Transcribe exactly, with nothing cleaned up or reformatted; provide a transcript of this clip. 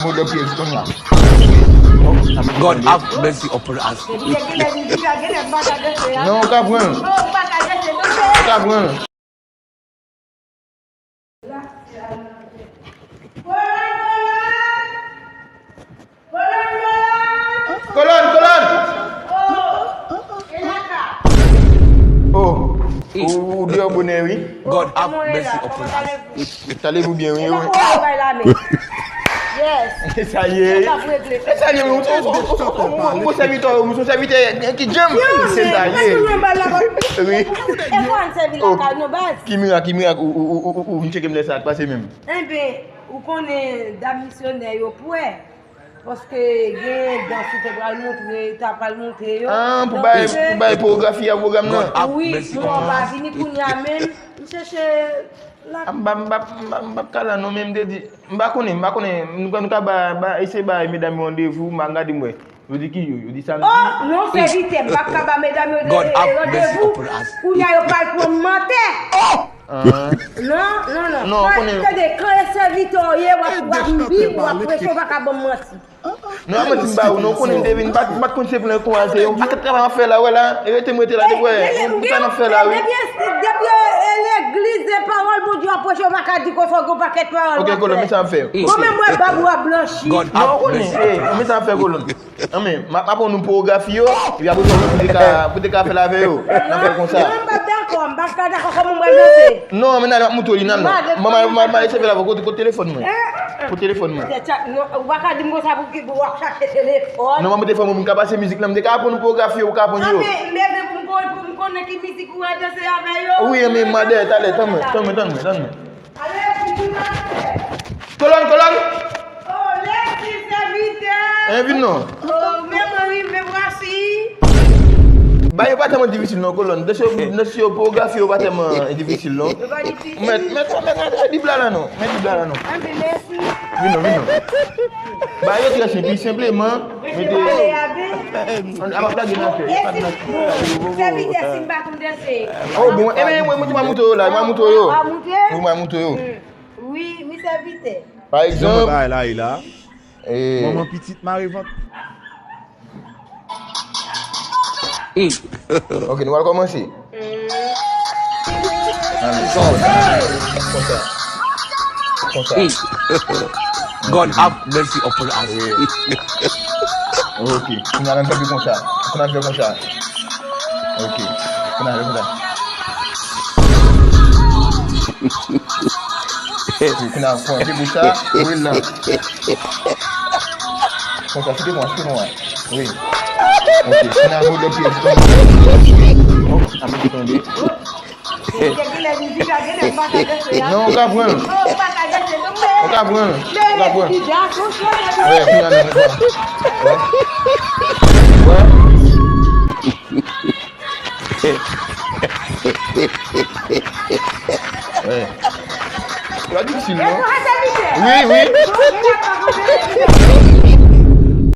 Mwen dòmi pyès kounye a. God have mercy upon us. Non, ou ka pran l. Ou ka pran l. Kolòn, kolòn! Oh, ou, ou deyò bonè, wi. God have mercy upon us. Talè pou byen, wi, wi. Yes. E sa ye. E sa ye, wi. Ou, ou, ou, ou, ou, ou sèvitè, ou, ou sèvitè ki djanm. Se sa ye. Wi. Oh, ki mirak, ki mirak, ou, ou, ou, ou, ou vin tcheke m lè sa k pase menm. Enben, ou konnen dam misyonè yo prè. Paske gen dans ou te pral montre, ta pral montre yo. Ah, pou bay, pou bay koreografi a pwogram nan. Wi, pou mwen pa vini kounye a menm, m chèche la. Ah, m pa, m pa, m pa, m pa ka la non, men m te di, m pa konnen, m pa konnen, nou ka, nou ka ba, ba, eseye bay medam yo randevou, m a gade m wè. Yo di ki jou, yo di samdi. Oh, non, sèvitè, m pa ka ba medam yo de, e, randevou. Kounye a yo pral pran m mantè. Ah. Non, non, non. Non, konnen. Tande, kan e sèvitè w ye, w ap, w ap bib, w ap preche, w pa ka ban m manti. Non, manti m ba ou, non, konnen m te vin, m pa t, m pa t konn se plan kon a, se yon pakèt travay m ap fè la, wè la, e rete m rete la, depi wè, yon boutan m ap fè la, wi. Depi, depi, e, legliz, e pawòl Bondye w ap preche, w pa ka di konsa, w gen yon pakèt pawòl w ap fè. Ok, kolòn, men sa m ap fè. Bon, men m wè bab ou ap blanchi. Non, konnen, e, men sa m ap fè, kolòn. Anmè, m ap, m ap aprann nou koreografi yo, epi apre sa, pou te ka, pou te ka fè l avè yo. N ap fè l konsa. Non, m pa dakò, m pa ka dakò, kòman m pral danse? Non, men n al, m ap montre w li, n al non. M, m, m, m, m, kote, kote telefòn mwen? Kote telefòn mwen? Non, ou pa ka di m konsa pou ki, pou w ap chache telefòn. Non, m ap montre telefòn mwen, m ka pase mizik la, m te ka aprann nou koreografi yo, ou ka aprann yo. Anmè, m bezwen pou m kon-, pou m konnen ki mizik ou pral danse avè yo. Wi, anmè, m a dèyè, talè, tann mwen, tann mwen, tann mwen, tann mwen. Kolòn, kolòn. Oh, mèsi, sèvitè. En, vin non. Oh, men mwen rive vwasi. Ba yo pa tèlman difisil non, kolòn. Danse yo, danse yo, koreografi yo pa tèlman difisil non. Yo pa difisil. Mèt, mèt, mèt, mèt, mèt Bib la la non. Mèt Bib la la non. Anmè, mèsi. Vin non, vin non. Ba yo trè senp, senpleman. Mete. An, an ap lage nan afè, pa nan afè. Sèvitè, si m pa konn danse. Oh, bon, e ben, mwen, mwen, mwen montre yo la, mwen montre yo. Wi, mwen montre yo. Wi, wi, sèvitè. Pa egzanp, bagay la, e la. Manman pitit mare vant. Ok, nou pral kòmanse. Konsa. Konsa. God have mercy upon us. Ok. Kounye a n ap fè konsa. Kounye a n ap fè konsa. Ok. Kounye a n ap fè konsa. Ok, kounye a pran pye pou sa. Wi, la. Konsa, kite mwen, kite mwen. Wi. Ok, kounye a nou de pye. Oh, a mwen ki tonbe. Non, ou ka pran l. Ou ka pran l. Ou ka pran l. Wè, kounye a nou, nou pran. Wè. Wè. Wè. Sa difisil, non? Wi, wi.